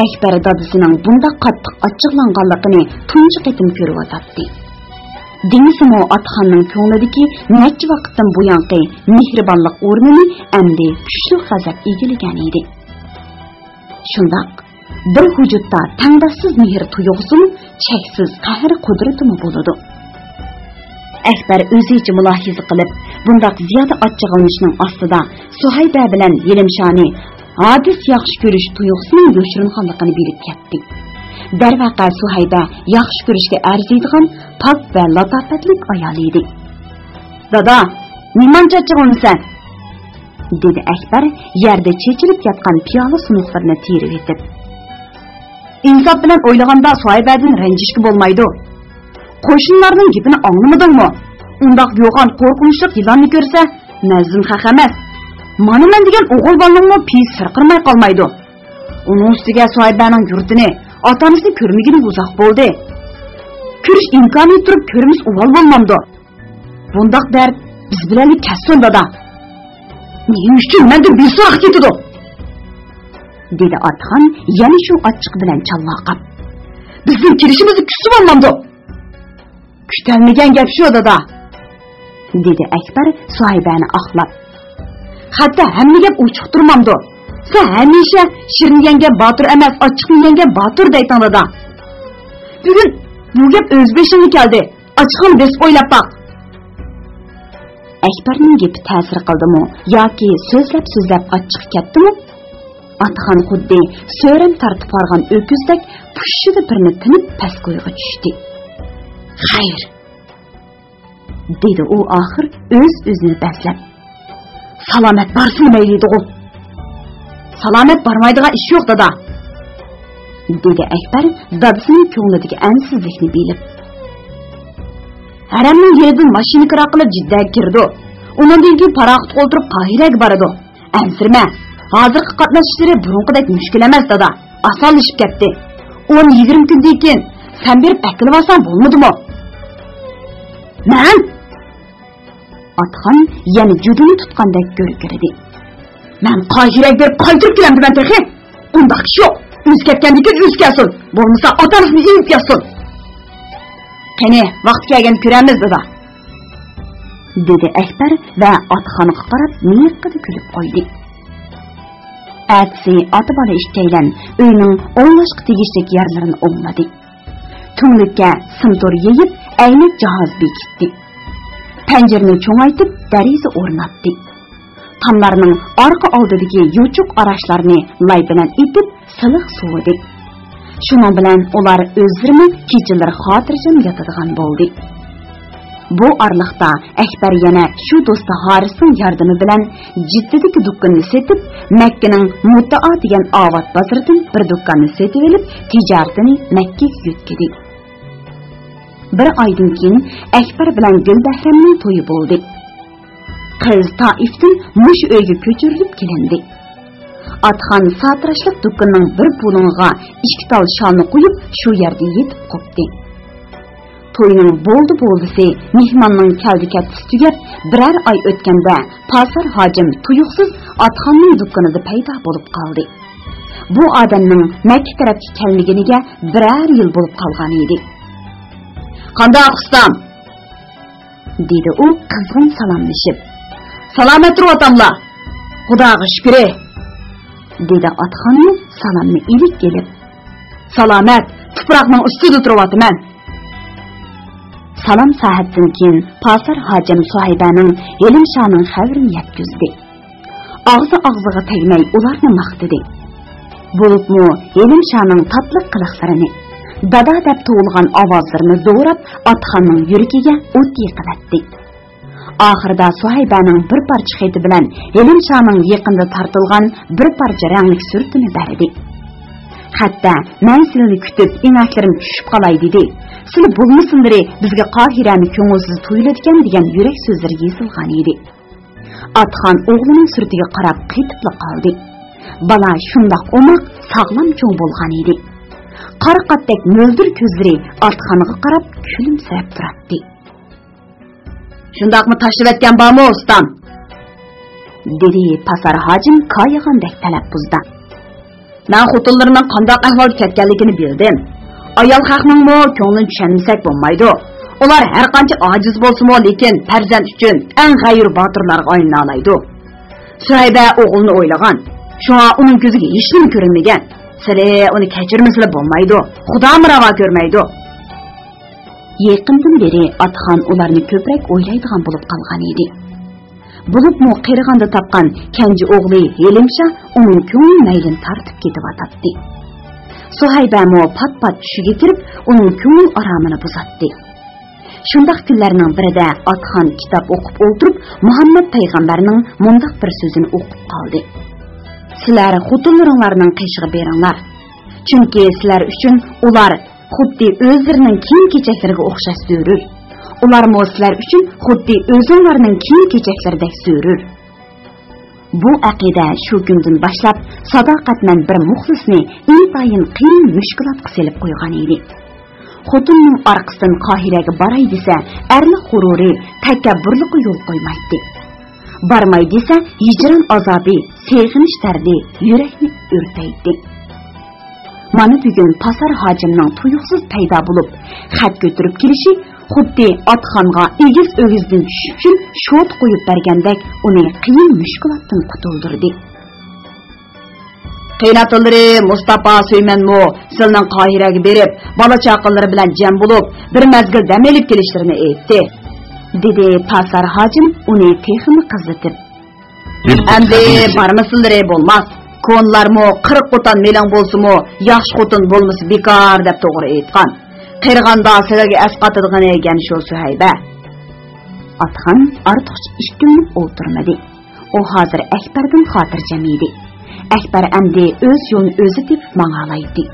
ئەكبەر دادىسىنىڭ بۇنداق قاتتىق ئاچچىقلانغانلىقىنى تۇنجى قېتىم كۆرۈۋاتاتتى. دېمىسىمۇ، ئاتىخاننىڭ كۆڭلىدىكى نەچچە ۋاقىتتىن بۇيانقى مېھرىبانلىق ئورنىنى ئەمدى كۈچلۈك غەزەپ ئىگىلىگەن ئىدى. شۇنداق، بىر ۋۇجۇدتا تەڭداشسىز مېھىر تۇيغۇسىمۇ، چەكسىز قەھرى قۇدرىتىمۇ بولىدۇ. ئەكبەر ئۆزىچە مۇلاھىزە قىلىپ، بۇنداق زىيادە ئاچچىقلىنىشنىڭ ئاستىدا سۇھەيبە بىلەن يېلىمشانى ھادىس ياخشى كۆرۈش تۇيغۇسىنىڭ يوشۇرۇنغانلىقىنى بىلىپ كەتتى. دەرۋەقە، سۇھەيبە ياخشى كۆرۈشكە ئەرزىيدىغان پاك ۋە لاتاپەتلىك ئايال ئىدى. «دادا، نېمانچە ئاچچىقلىنىسەن؟» دېدى ئەكبەر يەردە چېچىلىپ ياتقان پىيالە سۇنۇقلىرىنى تېرىۋېتىپ. «ئىنساپ بىلەن ئويلىغاندا سۇھەيبەدىن رەنجىشكە بولمايدۇ. قوشنىلارنىڭ گېپىنى ئاڭلىمىدىڭمۇ؟ ئۇنداق يوغان قورقۇنچلۇق يىلاننى كۆرسە، مەزلۇم خەق ئەمەس. مانا مەن دېگەن ئوغۇل بالىنىڭمۇ پېيى سىرقىرىماي قالمايدۇ. ئۇنىڭ ئۈستىگە سۇھەيبەنىڭ يۇرتىنى، ئاتا-ئانىسىنى كۆرمىگىنىگە ئۇزاق بولدى. كۆرۈش ئىمكانىيىتى تۇرۇپ كۆرمىسە ئۇۋال بولمامدۇ؟ بۇنداق دەرد بىز بىلەنلا كەتسۇن، دادا.» «نېمە ئۈچۈن مەندىن بىسوراق كېتىدۇ؟» دېدى ئاتىخان يەنە شۇ ئاچچىقى بىلەن چالۋاقاپ. «بىزنىڭ كېلىشىمىزنى كۈتسە بولمامدۇ؟» «كۈتەلمىگەن گەپ شۇ، دادا.» دېدى ئەكبەر سۇھەيبەنى ئاقلاپ. «خەتتە ھەممە گەپ ئوچۇق تۇرمامدۇ؟ سەن ھەمىشە شىرنى يەڭگەن باتۇر ئەمەس، ئاچچىقنى يەڭگەن باتۇر دەيتتىڭ، دادا. بۈگۈن بۇ گەپ ئۆز بېشىڭغا كەلدى. ئاچچىقىڭنى بېسىپ ئويلاپ باق.» ئەكبەرنىڭ گېپى تەسىر قىلدىمۇ ياكى سۆزلەپ-سۆزلەپ ئاچچىقى كەتتىمۇ، ئاتىخان خۇددى سۆرەم تارتىپ بارغان ئۆكۈزدەك پۇششىدە بىرنى تىنىپ پەسكويغا چۈشتى. «خەير!» دېدى ئۇ ئاخىر ئۆز-ئۆزىنى بەزلەپ. «سالامەت بارسىلا مەيلى ئىدىغۇ.» «سالامەت بارمايدىغان ئىش يوق، دادا.» دېدى ئەكبەر دادىسىنىڭ كۆڭلىدىكى ئەنسىزلىكنى بىلىپ. «ھەرەمنىڭ يېنىدىن ماشىنا كىرا قىلىپ جىددەگە كىرىدۇ. ئۇنىڭدىن كېيىن پاراخوتقا ئولتۇرۇپ قاھىرەگە بارىدۇ. ئەنسىرىمە، ھازىرقى قاتناش ئىشلىرى بۇرۇنقىدەك مۈشكۈل ئەمەس، دادا. ئاسانلىشىپ كەتتى. ئون يىگىرمە كۈندىن كېيىن سەن بېرىپ ئەكېلىۋالساڭ بولمىدىمۇ؟» «مەن؟» ئاتىخان يەنە جۇدۇنى تۇتقاندەك گۈركىرىدى. «مەن قاھىرەگە بېرىپ قايتۇرۇپ كېلەمدىمەن تېخى. ئۇنداق ئىش يوق. ئۆزى كەتكەندىن كېيىن ئۆزى كەلسۇن. بولمىسا ئاتا-ئانىسىنى ئېلىپ ياتسۇن.» «قېنى، ۋاقتى كەلگەندە كۆرەرمىز، دادا.» دېدى ئەكبەر ۋە ئاتىخانغا قاراپ مىيىققىدە كۈلۈپ قويدى. ئەتىسى ئاتا-بالا ئىككىيلەن ئۆينىڭ ئوڭلاشقا تېگىشلىك يەرلىرىنى ئوڭلىدى. تۈڭلۈككە سىم تور يېيىپ، ئەينەك جاھاز بېكىتتى. پەنجىرىنى چوڭايتىپ، دېرىزە ئورناتتى. تاملارنىڭ ئارقا ئالدىدىكى يوچۇق ئاراچلارنى لاي بىلەن ئېتىپ، سىلىق سۇۋىدى. شۇنىڭ بىلەن ئۇلار ئۆزلىرىمۇ كېچىلىرى خاتىرجەم ياتىدىغان بولدى. بۇ ئارىلىقتا ئەكبەر يەنە شۇ دوستى ھارىسنىڭ ياردىمى بىلەن جىددىدىكى دۇكىنىنى سېتىپ، مەككىنىڭ مۇتتەئا دېگەن ئاۋات بازىرىدىن بىر دۇكاننى سېتىۋېلىپ، تىجارىتىنى مەككىگە يۆتكىدى. بىر ئايدىن كېيىن ئەكبەر بىلەن گۈلبەھرەمنىڭ تويى بولدى. قىز تائىفتىن مۇشۇ ئۆيگە كۆچۈرۈلۈپ كېلىندى. ئاتىخان ساتىراشلىق دۇكىنىنىڭ بىر بۇلۇڭىغا ئىككى تال شالنى قويۇپ، شۇ يەردە يېتىپ قوپتى. توينىڭ بولدى-بولدىسى، مېھماننىڭ كەلدى-كەتكۈسى تۈگەپ، بىرەر ئاي ئۆتكەندە، پاسار ھاجىم تۇيۇقسىز ئاتخاننىڭ دۇكىنىدا پەيدا بولۇپ قالدى. بۇ ئادەمنىڭ مەككە تەرەپكە كەلمىگىنىگە بىرەر يىل بولۇپ قالغان ئىدى. «قانداق، ئۇستام؟» دېدى ئۇ قىزغىن سالاملىشىپ. «سالامەت تۇرۇۋاتاملا، خۇداغا شۈكرى»، دېدى ئاتخانمۇ سالامنى ئىلىك ئېلىپ. «سالامەت، تۇپراقنىڭ ئۈستىدە تۇرۇۋاتىمەن.» سالام سائەتتىن كېيىن پاسار ھاجىم سۇھەيبەنىڭ ھېلىمشانىڭ خەۋىرىنى يەتكۈزدى. ئاغزى ئاغزىغا تەگمەي ئۇلارنى ماختىدى. بولۇپمۇ ھېلىمشانىڭ تاتلىق قىلىقلىرىنى، دادا دەپ توۋلىغان ئاۋازلىرىنى دوراپ، ئاتخاننىڭ يۈرىكىگە ئوت يېقىۋەتتى. ئاخىرىدا سۇھەيبەنىڭ بىر پارچە خېتى بىلەن ھېلىمشانىڭ يېقىندا تارتىلغان بىر پارچە رەڭلىك سۈرىتىنى بەردى. خەتتە، «مەن سىلىنى كۈتۈپ، ئېڭەكلىرىم چۈشۈپ قالاي دېدى. سىلى بولمىسىلىرى بىزگە قاھىرەنى كۆڭۈلسىز تۇيۇلىدىكەن» دېگەن يۈرەك سۆزلىرى يېزىلغان ئىدى. ئاتخان ئوغلىنىڭ سۈرىتىگە قاراپ قېتىپلا قالدى. بالا شۇنداق ئوماق، ساغلام چوڭ بولغان ئىدى. قارا قاتتەك مۆلدۈر كۆزلىرى ئاتخانغا قاراپ كۈلۈمسىرەپ تۇراتتى. «شۇنداقمۇ تاشلىۋەتكەن بارمۇ، ئۇستام؟» دېدى پاسار ھاجىم كايىغاندەك تەلەپپۇزدا. «مەن خوتۇنلىرىنىڭ قانداق ئەھۋالدا كەتكەنلىكىنى بىلدىم. ئايال خەقنىڭمۇ كۆڭلىنى چۈشەنمىسەك بولمايدۇ. ئۇلار ھەرقانچە ئاجىز بولسىمۇ، لېكىن پەرزەنت ئۈچۈن ئەڭ غەيۇر باتۇرلارغا ئايلىنالايدۇ. سۇھەيبە ئوغلىنى ئويلىغان. شۇڭا ئۇنىڭ كۆزىگە ھېچنېمە كۆرۈنمىگەن. سىلى ئۇنى كەچۈرمىسىلە بولمايدۇ. خۇدامۇ راۋا كۆرمەيدۇ.» يېقىندىن بېرى ئاتخان ئۇلارنى كۆپرەك ئويلايدىغان بولۇپ قالغان ئىدى. بولۇپمۇ قېرىغاندا تاپقان كەنجى ئوغلى ھېلىمشا ئۇنىڭ كۆڭۈل مەيلىنى تارتىپ كېتىۋاتاتتى. سۇھەيبەمۇ پات-پات چۈشىگە كىرىپ، ئۇنىڭ كۆڭۈل ئارامىنى بۇزاتتى. شۇنداق كۈنلەرنىڭ بىرىدە ئاتخان كىتاب ئوقۇپ ئولتۇرۇپ، مۇھەممەد پەيغەمبەرنىڭ مۇنداق بىر سۆزىنى ئوقۇپ قالدى: «سىلەر خوتۇنلىرىڭلارنىڭ قېشىغا بېرىڭلار. چۈنكى سىلەر ئۈچۈن ئۇلار خۇددى ئۆزلىرىنىڭ كىيىم-كېچەكلىرىگە ئوخشاش زۆرۈر. ئۇلارمۇ سىلەر ئۈچۈن خۇددى ئۆزۈڭلارنىڭ كىيىم-كېچەكلىرىدەك زۆرۈر.» بۇ ئەقىدە شۇ كۈندىن باشلاپ ساداقەتمەن بىر مۇخلىسنى ئىنتايىن قىيىن مۈشكۈلاتقا سېلىپ قويغان ئىدى. خوتۇننىڭ ئارقىسىدىن قاھىرەگە باراي دېسە، ئەرلىك غۇرۇرى، تەكەببۇرلۇقى يول قويمايتتى. بارماي دېسە، ھىجران ئازابى، سېغىنىش دەردى يۈرەكنى ئۆرتەيتتى. مانا بۈگۈن پاسار ھاجىمنىڭ تۇيۇقسىز پەيدا بولۇپ، خەت كۆتۈرۈپ كېلىشى خۇددى ئاتخانغا ئېگىز ئۆگزىدىن چۈشۈشكىچە شوتا قويۇپ بەرگەندەك ئۇنى قىيىن مۈشكۈلاتتىن قۇتۇلدۇردى. «قېيىنئاتىلىرى مۇستاپا سۆيمەنمۇ سىلىنىڭ قاھىرەگە بېرىپ، بالا-چاقىلىرى بىلەن جەم بولۇپ، بىر مەزگىل دەم ئېلىپ كېلىشلىرىنى ئېيتتى»، دېدى پاسار ھاجىم ئۇنى تېخىمۇ قىزىتىپ. «ئەمدى بارمىسىلىرى بولماس. كونىلارمۇ، 40 قوتان مېلىڭ بولسىمۇ، ياخشى خوتۇن بولمىسا بىكار دەپ توغرا ئېيتقان. قېرىغاندا سىلەرگە ئەسقاتىدىغىنى گەنە شۇ سۇھەيبە.» ئاتخان ئارتۇقچە ئىككىلىنىپ ئولتۇرمىدى. ئۇ ھازىر ئەكبەردىن خاتىرجەم ئىدى. ئەكبەر ئەمدى ئۆز يولىنى ئۆزى تېپىپ ماڭالايتتى.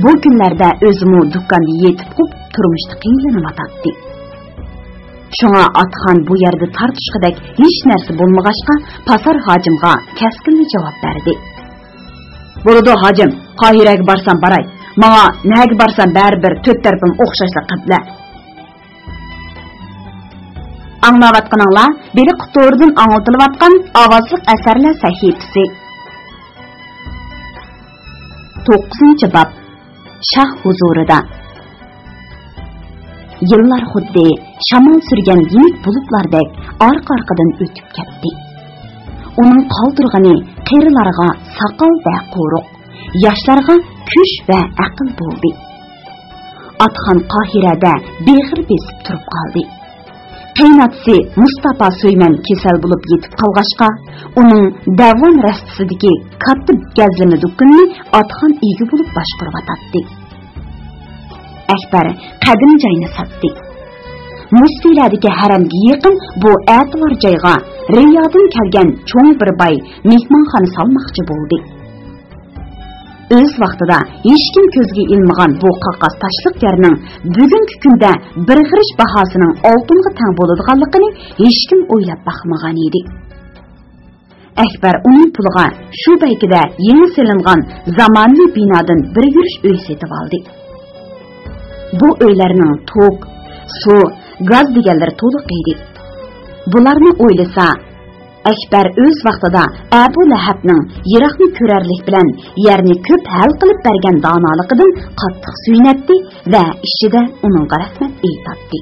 بۇ كۈنلەردە ئۆزىمۇ دۇكاندا يېتىپ قوپۇپ، تۇرمۇشتا قىينىلىۋاتاتتى. شۇڭا ئاتخان بۇ يەردە تارتىشقۇدەك ھېچ نەرسە بولمىغاچقا، پاسار ھاجىمغا كەسكىنلا جاۋاب بەردى. «بولىدۇ ھاجىم، قاھىرەگە بارسام باراي. ماڭا نەگە بارسام بەرىبىر، تۆت تەرىپىم ئوخشاشلا قىبلە.» ئاڭلاۋاتقىنىڭلار بېلىق تورىدىن ئاڭلىتىلىۋاتقان ئاۋازلىق ئەسەرلەر سەھىپىسى. توققۇزىنچى باب. شاھ ھۇزۇرىدا. يىللار خۇددى شامال سۈرگەن يېنىك بۇلۇتلاردەك ئارقا-ئارقىدىن ئۆتۈپ كەتتى. ئۇنىڭ قالدۇرغىنى قېرىلارغا ساقال ۋە قورۇق، ياشلارغا كۈچ ۋە ئەقىل بولدى. ئاتخان قاھىرەدە بېغىر بېسىپ تۇرۇپ قالدى. قېيىنئاتىسى مۇستاپا سۆيمەن كېسەل بولۇپ يېتىپ قالغاچقا، ئۇنىڭ دەۋان رەستىسىدىكى كاتتا گەزلىمە دۇكىنىنى ئاتخان ئىگە بولۇپ باشقۇرۇۋاتاتتى. ئەكبەر قەدىمىي جاينى ساتتى. مۇشتىلەردىكى ھەرەمگە يېقىن بۇ ئەتىۋار جايغا رىيادىن كەلگەن چوڭ بىر باي مېھمانخانا سالماقچى بولدى. ئۆز ۋاقتىدا ھېچكىم كۆزگە ئىلمىغان بۇ قاقاس تاشلىق يەرنىڭ بۈگۈنكى كۈندە بىر غېرىش باھاسىنىڭ ئالتۇنغا تەڭ بولىدىغانلىقىنى ھېچكىم ئويلاپ باقمىغان ئىدى. ئەكبەر ئۇنىڭ پۇلىغا شۇ بەيكىدە يېڭى سېلىنغان زامانىۋى بىنادىن بىر يۈرۈش ئۆي سېتىۋالدى. بۇ ئۆيلەرنىڭ توك، سۇ، گاز دېگەنلىرى تولۇق ئىدى. بۇلارنى ئويلىسا، ئەكبەر ئۆز ۋاقتىدا ئەبۇ لەھەبنىڭ يىراقنى كۆرەرلىك بىلەن يەرنى كۆپ ھەل قىلىپ بەرگەن دانالىقىدىن قاتتىق سۆيۈنەتتى ۋە ئىچىدە ئۇنىڭغا رەھمەت ئېيتاتتى.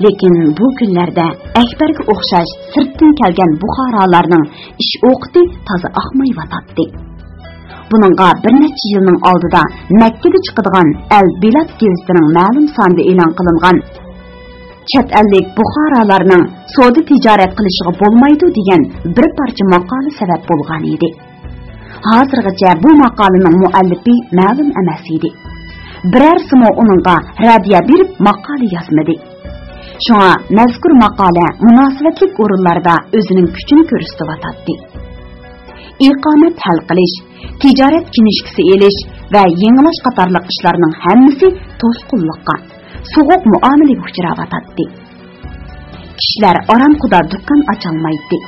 لېكىن بۇ كۈنلەردە ئەكبەرگە ئوخشاش سىرتتىن كەلگەن بۇخارالارنىڭ ئىش ئوقىتى تازا ئاقمايۋاتاتتى. بۇنىڭغا بىر نەچچە يىلنىڭ ئالدىدا مەككىدە چىقىدىغان ئەل بىلاد گېزىتىنىڭ مەلۇم سانىدا ئېلان قىلىنغان «چەت ئەللىك بۇخارالارنىڭ سودا تىجارەت قىلىشىغا بولمايدۇ» دېگەن بىر پارچە ماقالە سەۋەب بولغان ئىدى. ھازىرغىچە بۇ ماقالىنىڭ مۇئەللىپى مەلۇم ئەمەس ئىدى. بىرەرسىمۇ ئۇنىڭغا رەددىيە بېرىپ ماقالە يازمىدى. شۇڭا مەزكۇر ماقالە مۇناسىۋەتلىك ئورۇنلاردا ئۆزىنىڭ كۈچىنى كۆرسىتىۋاتاتتى. ئىقامەت ھەل قىلىش، تىجارەت كىنىشكىسى ئېلىش ۋە يېڭىلاش قاتارلىق ئىشلارنىڭ ھەممىسى توسقۇنلۇققا، سوغۇق مۇئامىلىگە ئۇچراۋاتاتتى. كىشىلەر ئارامخۇدا دۇكان ئاچالمايتتى.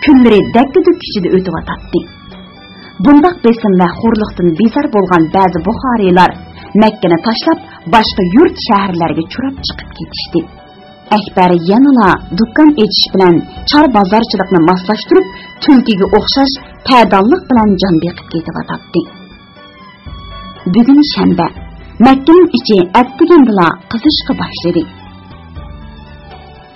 كۈنلىرى دەككە-دۈككە ئىچىدە ئۆتۈۋاتاتتى. بۇنداق بېسىم ۋە خورلۇقتىن بىزار بولغان بەزى بۇخارىيلار مەككىنى تاشلاپ، باشقا يۇرت، شەھەرلەرگە چۇراپ چىقىپ كېتىشتى. ئەكبەر يەنىلا دۇكان ئېچىش بىلەن چار بازارچىلىقنى ماسلاشتۇرۇپ، تۈلكىگە ئوخشاش پەدانلىق بىلەن جان بېقىپ كېتىۋاتاتتى. بۈگۈن شەنبە. مەككىنىڭ ئىچى ئەتىگەندىلا قىزىشقا باشلىدى.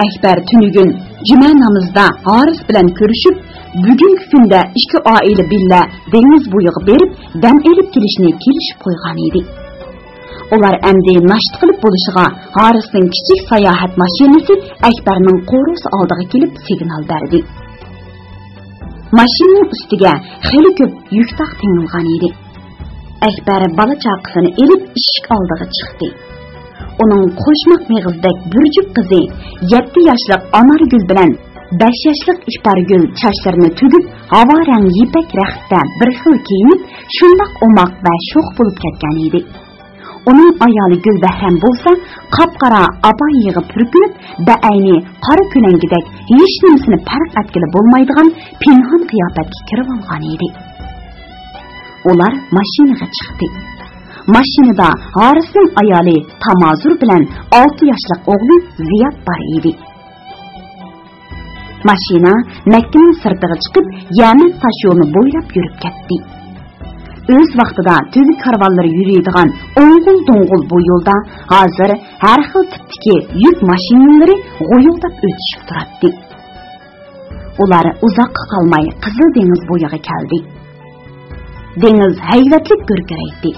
ئەكبەر تۈنۈگۈن جۈمە نامىزىدا ھارىس بىلەن كۆرۈشۈپ، بۈگۈنكى كۈندە ئىككى ئائىلە بىللە دېڭىز بويىغا بېرىپ دەم ئېلىپ كېلىشنى كېلىشىپ قويغان ئىدى. ئۇلار ئەمدى ناشتا قىلىپ بولۇشىغا، ھارىسنىڭ كىچىك ساياھەت ماشىنىسى ئەكبەرنىڭ قورۇسى ئالدىغا كېلىپ سىگنال بەردى. ماشىنىنىڭ ئۈستىگە خېلى كۆپ يۈك تاق تېڭىلغان ئىدى. ئەكبەر بالا-چاقىسىنى ئېلىپ ئىشىك ئالدىغا چىقتى. ئۇنىڭ قوشماق مېغىزدەك بىر جۈپ قىزى، يەتتە ياشلىق ئانارگۈل بىلەن بەش ياشلىق ئىپارگۈل چاچلىرىنى تۈگۈپ، ھاۋا رەڭ يىپەك رەختتە بىر خىل كىيىنىپ، شۇنداق ئوماق ۋە شوخ بولۇپ كەتكەن ئىدى. ئۇنىڭ ئايالى گۈلبەھرەم بولسا قاپقارا ئاپايىغا پۈركىنىپ، بەئەينى قارا كۆلەڭگىدەك ھېچنېمىسىنى پەرق ئەتكىلى بولمايدىغان پىنھان قىياپەتكە كىرىۋالغان ئىدى. ئۇلار ماشىنىغا چىقتى. ماشىنىدا ھارىسنىڭ ئايالى تامازۇر بىلەن ئالتە ياشلىق ئوغلى زىياد بار ئىدى. ماشىنا مەككىنىڭ سىرتىغا چىقىپ، يەمەن تاشيولىنى بويلاپ يۈرۈپ كەتتى. ئۆز ۋاقتىدا تۆگە كارۋانلىرى يۈرىدىغان ئوڭغۇل-دوڭغۇل بۇ يولدا ھازىر ھەر خىل تىپتىكى يۈك ماشىنىلىرى غۇيۇلداپ ئۆتۈشۈپ تۇراتتى. ئۇلار ئۇزاققا قالماي قىزىل دېڭىز بويىغا كەلدى. دېڭىز ھەيۋەتلىك گۈركىرەيتتى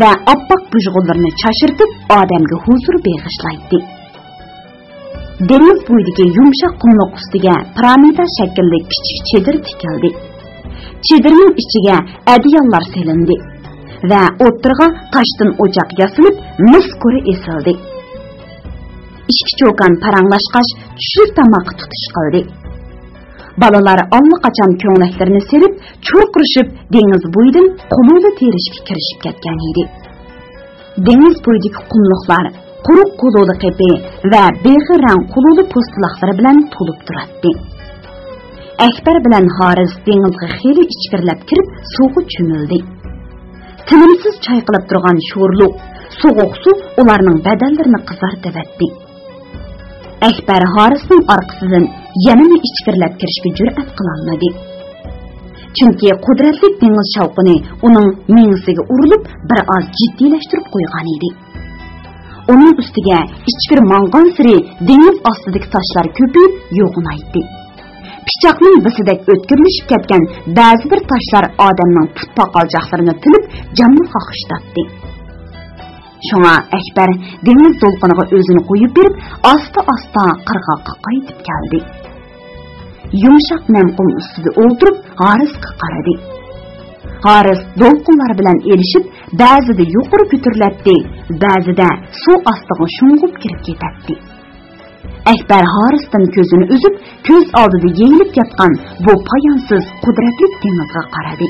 ۋە ئاپئاق بۇژغۇنلىرىنى چاچرىتىپ، ئادەمگە ھۇزۇر بېغىشلايتتى. دېڭىز بويىدىكى يۇمشاق قۇملۇق ئۈستىگە پىرامىدا شەكىللىك كىچىك چېدىر تىكىلدى. چېدىرنىڭ ئىچىگە ئەدىياللار سېلىندى ۋە ئوتتۇرىغا تاشتىن ئوچاق ياسىلىپ، مىس قورى ئېسىلدى. ئىككى چوكان پاراڭلاشقاچ، چۈشلۈك تاماققا تۇتۇش قىلدى. بالىلار ئاللىقاچان كۆڭلەكلىرىنى سېلىپ، چۇرقىرىشىپ، دېڭىز بويىدىن قۇلۇلە تېرىشكە كىرىشىپ كەتكەن ئىدى. دېڭىز بويىدىكى قۇملۇقلار قۇرۇق قۇلۇلە قېپى ۋە بېغىر رەڭ قۇلۇلە پوستىلاقلىرى بىلەن تولۇپ تۇراتتى. ئەكبەر بىلەن ھارىس دېڭىزغا خېلى ئىچكىرىلەپ كىرىپ، سۇغا چۆمۈلدى. تىنىمسىز چايقىلىپ تۇرغان شورلۇق، سوغۇق سۇ ئۇلارنىڭ بەدەنلىرىنى قىزارتىۋەتتى. ئەكبەر ھارىسنىڭ ئارقىسىدىن يەنىمۇ ئىچكىرىلەپ كىرىشكە جۈرئەت قىلالمىدى. چۈنكى قۇدرەتلىك دېڭىز شاۋقۇنى ئۇنىڭ مېڭىسىگە ئۇرۇلۇپ، بىر ئاز جىددىيلەشتۈرۈپ قويغان ئىدى. ئۇنىڭ ئۈستىگە ئىچكىرى ماڭغانسېرى دېڭىز ئاستىدىكى تاشلار كۆپىيىپ يوغىنايتتى. پىچاقنىڭ بىسىدەك ئۆتكۈرلىشىپ كەتكەن بەزى بىر تاشلار ئادەمنىڭ پۇت پاقالچاقلىرىنى تىلىپ، جاننى قاقشىتاتتى. شۇڭا ئەكبەر دېڭىز دولقۇنىغا ئۆزىنى قويۇپ بېرىپ، ئاستا-ئاستا قىرغاققا قايتىپ كەلدى. يۇمشاق نەم قۇم ئۈستىدە ئولتۇرۇپ، ھارىسقا قارىدى. ھارىس دولقۇنلار بىلەن ئېلىشىپ، بەزىدە يۇقىرى كۆتۈرۈلەتتى، بەزىدە سۇ ئاستىغا شۇڭغۇپ كىرىپ كېتەتتى. ئەكبەر ھارىستىن كۆزىنى ئۈزۈپ، كۆز ئالدىدا يېيىلىپ ياتقان بۇ پايانسىز قۇدرەتلىك دېڭىزغا قارىدى.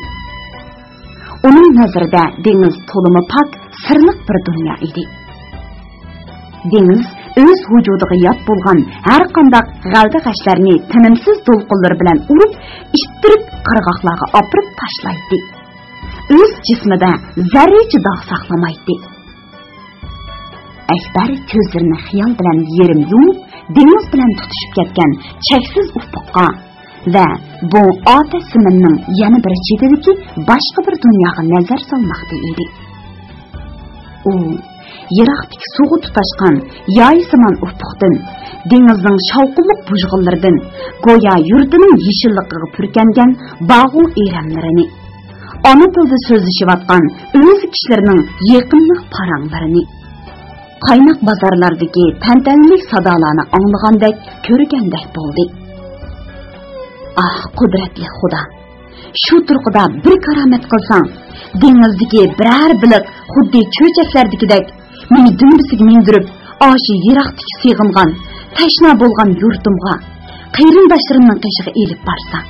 ئۇنىڭ نەزىرىدە دېڭىز تولىمۇ پاك، سىرلىق بىر دۇنيا ئىدى. دېڭىز ئۆز ۋۇجۇدىغا يات بولغان ھەرقانداق غەلدە-غەشلەرنى تىنىمسىز دولقۇنلىرى بىلەن ئۇرۇپ، ئىتتىرىپ، قىرغاقلارغا ئاپىرىپ تاشلايتتى. ئۆز جىسمىدا زەررىچە داغ ساقلىمايتتى. ئەكبەر كۆزلىرىنى خىيال بىلەن يېرىم يۇمۇپ، دېڭىز بىلەن تۇتىشىپ كەتكەن چەكسىز ئۇپۇققا ۋە بۇ ئاتەش زېمىننىڭ يەنە بىر چېتىدىكى باشقا بىر دۇنياغا نەزەر سالماقتا ئىدى. ئۇ يىراقتىكى سۇغا تۇتاشقان يايسىمان ئۇپۇقتىن، دېڭىزنىڭ شاۋقۇنلۇق بۇژغۇنلىرىدىن گويا يۇرتىنىڭ يېشىللىقىغا پۈركەنگەن باغۇ ئېرەنلىرىنى، ئانا تىلدا سۆزلىشىۋاتقان ئۆز كىشىلىرىنىڭ يېقىملىق پاراڭلىرىنى، قايناق بازارلاردىكى تەنتەنىلىك سادالارنى ئاڭلىغاندەك، كۆرگەندەك بولدى. ئاھ، قۇدرەتلىك خۇدا! شۇ تۇرقىدا بىر كارامەت قىلساڭ، دېڭىزدىكى بىرەر بېلىق خۇددى چۆچەكلەردىكىدەك مېنى دۈمبىسىگە مىندۈرۈپ، ئاشۇ يىراقتىكى سېغىنغان، تەشنا بولغان يۇرتۇمغا، قېرىنداشلىرىمنىڭ قېشىغا ئېلىپ بارسا،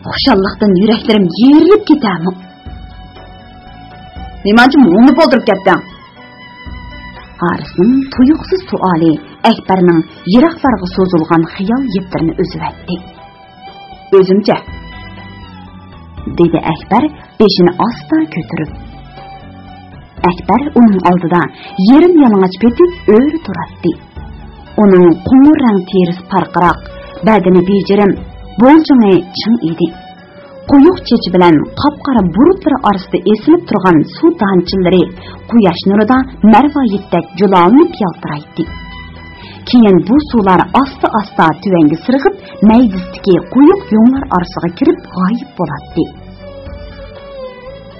خۇشاللىقتىن يۈرەكلىرىم يېرىلىپ كېتەرمۇ؟ نېمانچە مۇڭلىنىپ ئولتۇرۇپ كەتتىڭ؟ ھارىسنىڭ تۇيۇقسىز سوئالى ئەكبەرنىڭ يىراقلارغا سوزۇلغان خىيال يىپلىرىنى ئۈزۈۋەتتى. ئۆزۈمچە، دېدى ئەكبەر بېشىنى ئاستا كۆتۈرۈپ. ئەكبەر ئۇنىڭ ئالدىدا يېرىم يالىڭاچ پېتى ئۆرە تۇراتتى. ئۇنىڭ قوڭۇر رەڭ تېرىسى پارقىراق، بەدىنى بېجىرىم، بولجىڭى چىڭ ئىدى. قويۇق چېچى بىلەن قاپقارا بۇرۇتلىرى ئارىسىدا ئېسىلىپ تۇرغان سۇ دانچىلىرى قۇياش نۇرىدا مەرۋايىتتەك جۇلالىنىپ يالتىرايتتى. كېيىن بۇ سۇلار ئاستا-ئاستا تۆۋەنگە سىرغىپ، مەيدىسىدىكى قويۇق يۇڭلار ئارىسىغا كىرىپ غايىب بولاتتى.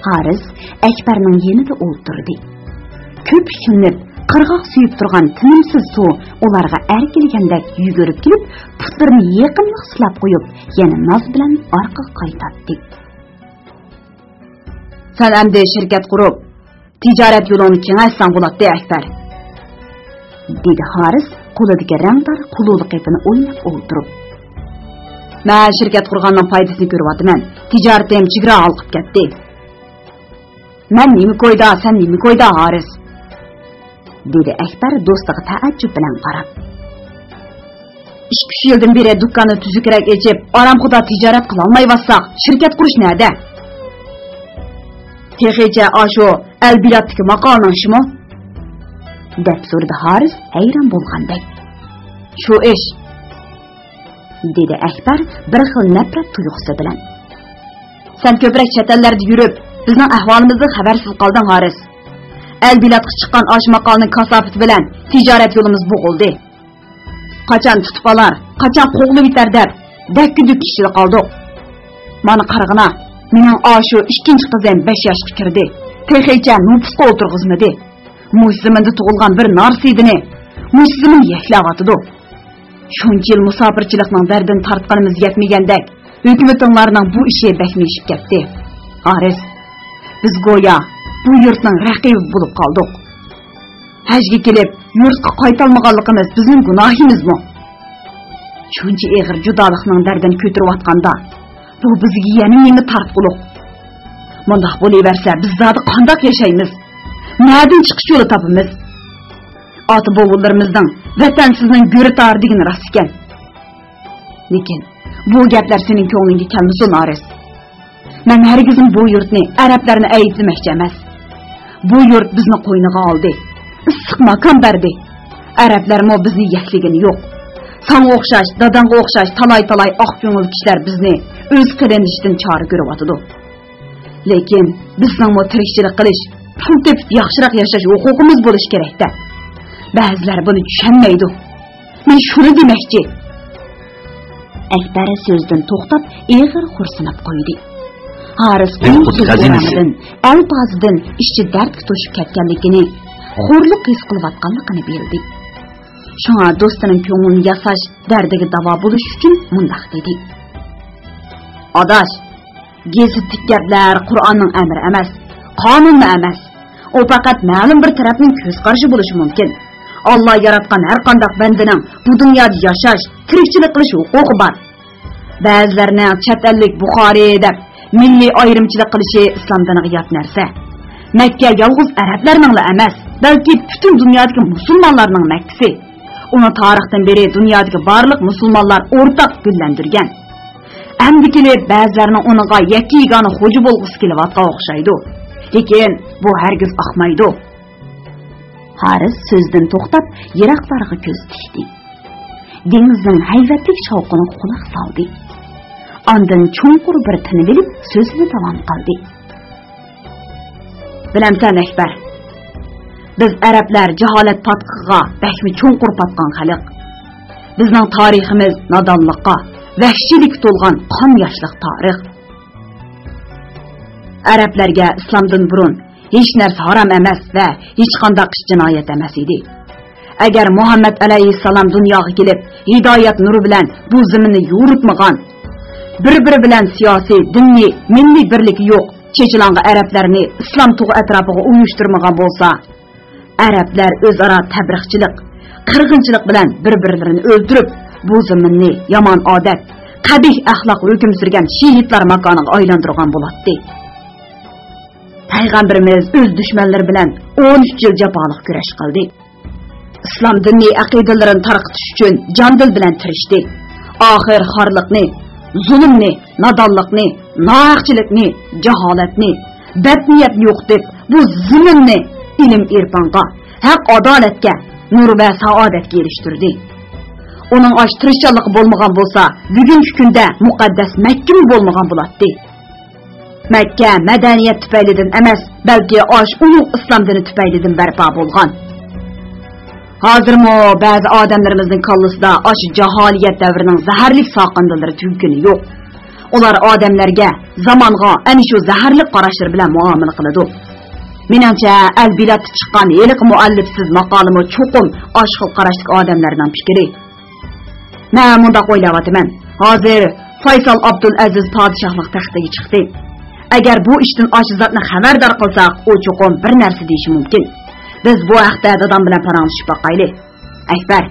ھارىس ئەكبەرنىڭ يېنىدا ئولتۇردى. كۆپۈكلىنىپ، قىرغاق سۆيۈپ تۇرغان تىنىمسىز سۇ ئۇلارغا ئەركىلىگەندەك يۈگۈرۈپ كېلىپ، پۇتلىرىنى يېقىملىق سىلاپ قويۇپ، يەنە ناز بىلەن ئارقىغا قايتاتتى. سەن ئەمدى شىركەت قۇرۇپ، تىجارەت يولۇڭنى كېڭەيتسەڭ بولاتتى، ئەكبەر، دېدى ھارىس قولىدىكى رەڭدار قۇلۇلە قېپىنى ئويناپ ئولتۇرۇپ. مەن شىركەت قۇرغاننىڭ پايدىسىنى كۆرۈۋاتىمەن. تىجارىتىم چېگرا ھالقىپ كەتتى. مەن نېمە كويدا، سەن نېمە كويدا، ھارىس؟ دېدى ئەكبەر دوستىغا تەئەججۈپ بىلەن قاراپ. ئىككى-ئۈچ يىلدىن بېرى دۇكاننى تۈزۈكرەك ئېچىپ، ئارامخۇدا تىجارەت قىلالمايۋاتساق، شىركەت قۇرۇش نەدە؟ تېخىچە ئاشۇ ئەلبىلادتىكى ماقالىنىڭ ئىشىمۇ؟ دەپ سورىدى ھارىس ھەيران بولغاندەك. شۇ ئىش، دېدى ئەكبەر بىر خىل نەپرەت تۇيغۇسى بىلەن. سەن كۆپرەك چەت ئەللەردە يۈرۈپ، بىزنىڭ ئەھۋالىمىزدىن خەۋەرسىز قالدىڭ، ھارىس. ئەلبىلادقا چىققان ئاشۇ ماقالىنىڭ كاساپىتى بىلەن تىجارەت يولىمىز بوغۇلدى. قاچان تۇتۇپ ئالار، قاچان قوغلىۋېتەر دەپ، دەككە-دۈككە ئىچىدە قالدۇق. مانا قارىغىنا، مېنىڭ ئاشۇ ئىككىنچى قىزىم بەش ياشقا كىردى. تېخىچە نوپۇسقا ئولتۇرغۇزمىدى. مۇشۇ زېمىندا تۇغۇلغان بىر نارسىدىنى مۇشۇ زېمىن يەكلەۋاتىدۇ. شۇنچە يىل مۇساپىرچىلىقنىڭ دەردىنى تارتقىنىمىز يەتمىگەندەك، ھۆكۈمىتىڭلارنىڭ بۇ ئىشى بەكمۇ ئېشىپ كەتتى. ھارىس، بىز گويا بۇ يۇرتنىڭ رەقىبى بولۇپ قالدۇق. ھەجگە كېلىپ، يۇرتقا قايتالمىغانلىقىمىز بىزنىڭ گۇناھىمىزمۇ؟ شۇنچە ئېغىر جۇدالىقنىڭ دەردىنى كۆتۈرۈۋاتقاندا، بۇ بىزگە يەنە يېڭى تارتقۇلۇق. مۇنداق بولۇۋەرسە، بىز زادى قانداق ياشايمىز؟ نەدىن چىقىش يولى تاپىمىز؟ ئاتا-بوۋىلىرىمىزنىڭ «ۋەتەنسىزنىڭ گۆرى تار» دېگىنى راست ئىكەن. لېكىن بۇ گەپلەر سېنىڭ كۆڭلۈڭگە كەلمىسۇن، ھارىس. مەن ھەرگىزمۇ بۇ يۇرتنى، ئەرەبلەرنى ئەيىبلىمەكچى ئەمەس. بۇ يۇرت بىزنى قوينىغا ئالدى، ئىسسىق ماكان بەردى. ئەرەبلەرمۇ بىزنى يەكلىگىنى يوق. ساڭا ئوخشاش، داداڭغا ئوخشاش تالاي-تالاي ئاق كۆڭۈل كىشىلەر بىزنى ئۆز قېرىندىشىدىن چارە كۆرۈۋاتىدۇ. لېكىن بىزنىڭمۇ تىرىكچىلىك قىلىش، پۇل تېپىپ ياخشىراق ياشاش ھوقۇقىمىز بولۇشى كېرەك-دە. بەزىلەر بۇنى چۈشەنمەيدۇ. مەن شۇنى دېمەكچى. ئەكبەر سۆزىدىن توختاپ، ئېغىر خورسىنىپ قويدى. ھارىس ئۇنىڭ سۆز داۋامىدىن، ئەلپازىدىن ئىچى دەردكە توشۇپ كەتكەنلىكىنى، خورلۇق ھېس قىلىۋاتقانلىقىنى بىلدى. شۇڭا دوستىنىڭ كۆڭلىنى ياساش، دەردىگە داۋا بولۇش ئۈچۈن مۇنداق دېدى. ئاداش، گېزىتتىكى گەپلەر قۇرئاننىڭ ئەمرى ئەمەس، قانۇنمۇ ئەمەس. ئۇ پەقەت مەلۇم بىر تەرەپنىڭ كۆز قارىشى بولۇشى مۇمكىن. ئاللا ياراتقان ھەر قانداق بەندىنىڭ بۇ دۇنيادا ياشاش، تىرىكچىلىك قىلىش ھوقۇقى بار. بەزىلەرنىڭ چەت ئەللىك بۇخارى دەپ مىللىي ئايرىمچىلىق قىلىشى ئىسلام دىنىغا يات نەرسە. مەككە يالغۇز ئەرەبلەرنىڭلا ئەمەس، بەلكى پۈتۈن دۇنيادىكى مۇسۇلمانلارنىڭ مەككىسى. ئۇنى تارىختىن بېرى دۇنيادىكى بارلىق مۇسۇلمانلار ئورتاق گۈللەندۈرگەن. ئەمدى كېلىپ بەزىلەرنىڭ ئۇنىڭغا يەككە-يېگانە خوجا بولغۇسى كېلىۋاتقان ئوخشايدۇ. لېكىن بۇ ھەرگىز ئاقمايدۇ. ھارىس سۆزدىن توختاپ، يىراقلارغا كۆز تىكتى. دېڭىزنىڭ ھەيۋەتلىك شاۋقۇنىغا قۇلاق سالدى. ئاندىن چوڭقۇر بىر تىنىۋېلىپ، سۆزىنى داۋام قىلدى. بىلەمسەن، ئەكبەر، بىز ئەرەبلەر جاھالەت پاتقىقىغا بەكمۇ چوڭقۇر پاتقان خەلق. بىزنىڭ تارىخىمىز نادانلىققا، ۋەھشىيلىككە تولغان قان ياشلىق تارىخ. ئەرەبلەرگە ئىسلامدىن بۇرۇن ھېچ نەرسە ھارام ئەمەس ۋە ھېچقانداق ئىش جىنايەت ئەمەس ئىدى. ئەگەر مۇھەممەد ئەلەيھىسسالام دۇنياغا كېلىپ، ھىدايەت نۇرى بىلەن بۇ زېمىننى يورۇتمىغان، بىر-بىرى بىلەن سىياسىي، دىنىي، مىللىي بىرلىكى يوق چېچىلاڭغا ئەرەبلەرنى ئىسلام تۇغى ئەتراپىغا ئۇيۇشتۇرمىغان بولسا، ئەرەبلەر ئۆزئارا تەبرىقچىلىق، قىرغىنچىلىق بىلەن بىر-بىرلىرىنى ئۆلتۈرۈپ، بۇ زېمىننى يامان ئادەت، قەبىھ ئەخلاق ھۆكۈم سۈرگەن شېھىتلار ماكانىغا ئايلاندۇرغان بولاتتى. پەيغەمبىرىمىز ئۆز دۈشمەنلىرى بىلەن ئون ئۈچ يىل جاپالىق كۈرەش قىلدى. ئىسلام دىنىي ئەقىدىلىرىنى تارقىتىش ئۈچۈن جان-دىل بىلەن تىرىشتى. ئاخىر خارلىقنى، زۇلۇمنى، نادانلىقنى، ناھەقچىلىكنى، جاھالەتنى، بەتنىيەتنى يوقىتىپ، بۇ زېمىننى ئىلىم-ئېرپانغا، ھەق-ئادالەتكە، نۇر ۋە سائادەتكە ئېرىشتۈردى. ئۇنىڭ ئاشۇ تىرىشچانلىقى بولمىغان بولسا، بۈگۈنكى كۈندە مۇقەددەس مەككىمۇ بولمىغان بولاتتى. مەككە مەدەنىيەت تۈپەيلىدىن ئەمەس، بەلكى ئاشۇ ئۇلۇغ ئىسلام دىنى تۈپەيلىدىن بەرپا بولغان. ھازىرمۇ بەزى ئادەملىرىمىزنىڭ كاللىسىدا ئاشۇ جاھالىيەت دەۋرىنىڭ زەھەرلىك ساقىندىلىرى تۈگىگىنى يوق. ئۇلار ئادەملەرگە، زامانغا ئەنە شۇ زەھەرلىك قاراشلىرى بىلەن مۇئامىلە قىلىدۇ. مېنىڭچە، ئەل بىلادتا چىققان ھېلىقى مۇئەللىپسىز ماقالىمۇ چوقۇم ئاشۇ خىل قاراشتىكى ئادەملەرنىڭ پىكرى. مەن مۇنداق ئويلاۋاتىمەن، ھازىر فايسال ئابدۇلئەزىز پادىشاھلىق تەختىگە چىقتى. ئەگەر بۇ ئىشتىن ئاشۇ زاتنى خەۋەردار قىلساق، ئۇ چوقۇم بىر نەرسە دېيىشى مۇمكىن. بىز بۇ ھەقتە دادام بىلەن پاراڭلىشىپ باقايلى. ئەكبەر،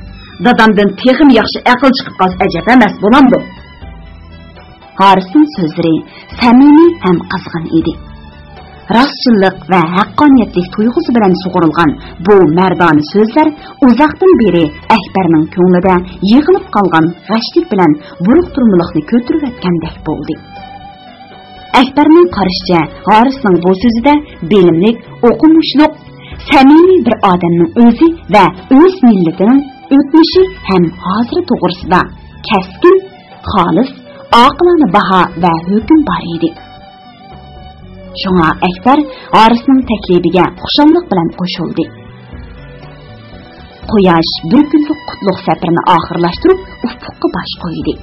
دادامدىن تېخىمۇ ياخشى ئەقىل چىقىپ قالسا ئەجەب ئەمەس، بولامدۇ؟ ھارىسنىڭ سۆزلىرى سەمىمىي ھەم قىزغىن ئىدى. راستچىللىق ۋە ھەققانىيەتلىك تۇيغۇسى بىلەن سۇغۇرۇلغان بۇ مەردانە سۆزلەر ئۇزاقتىن بېرى ئەكبەرنىڭ كۆڭلىدە يىغىلىپ قالغان غەشلىك بىلەن بۇرۇقتۇرمىلىقنى كۆتۈرۈۋەتكەندەك بولدى. ئەكبەرنىڭ قارىشىچە، ھارىسنىڭ بۇ سۆزىدە بىلىملىك، ئوقۇمۇشلۇق، سەمىمىي بىر ئادەمنىڭ ئۆزى ۋە ئۆز مىللىتىنىڭ ئۆتمۈشى ھەم ھازىرى توغرىسىدا كەسكىن، خالىس، ئاقىلانە باھا ۋە ھۆكۈم بار ئىدى. شۇڭا ئەكبەر ھارىسنىڭ تەكلىپىگە خۇشاللىق بىلەن قوشۇلدى. قۇياش بىر كۈنلۈك قۇتلۇق سەپىرىنى ئاخىرلاشتۇرۇپ، ئۇپۇققا باش قويدى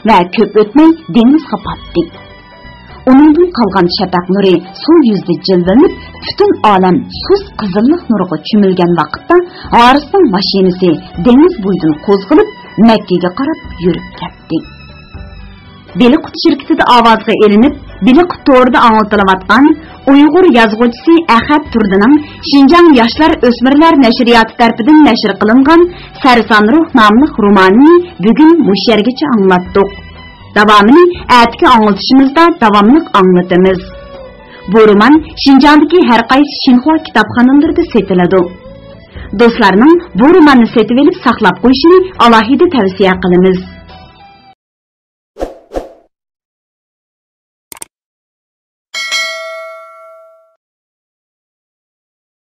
ۋە كۆپ ئۆتمەي دېڭىزغا پاتتى. ئۇنىڭدىن قالغان شەپەق نۇرى سۇ يۈزىدە جىلۋىلىنىپ، پۈتۈن ئالەم سۇس قىزىللىق نۇرىغا چۆمۈلگەن ۋاقىتتا، ھارىسنىڭ ماشىنىسى دېڭىز بويىدىن قوزغىلىپ، مەككىگە قاراپ يۈرۈپ كەتتى. بېلىققۇت شىركىتىدە ئاۋازغا ئېلىنىپ، بېلىققۇت تورىدا ئاڭلىتىلىۋاتقان ئۇيغۇر يازغۇچىسى ئەخەت تۇردىنىڭ شىنجاڭ ياشلار ئۆسمۈرلەر نەشرىياتى تەرىپىدىن نەشر قىلىنغان سەرسان روھ ناملىق رومانىنى بۈگۈن مۇشۇ يەرگىچە ئاڭلاتتۇق. داۋامىنى ئەتىكى ئاڭلىتىشىمىزدا داۋاملىق ئاڭلىتىمىز. بۇ رومان شىنجاڭدىكى ھەر قايسى شىنخۇا كىتابخانىلىرىدا سېتىلىدۇ. دوستلارنىڭ بۇ روماننى سېتىۋېلىپ ساقلاپ قويۇشىنى ئالاھىدە تەۋسىيە قىلىمىز.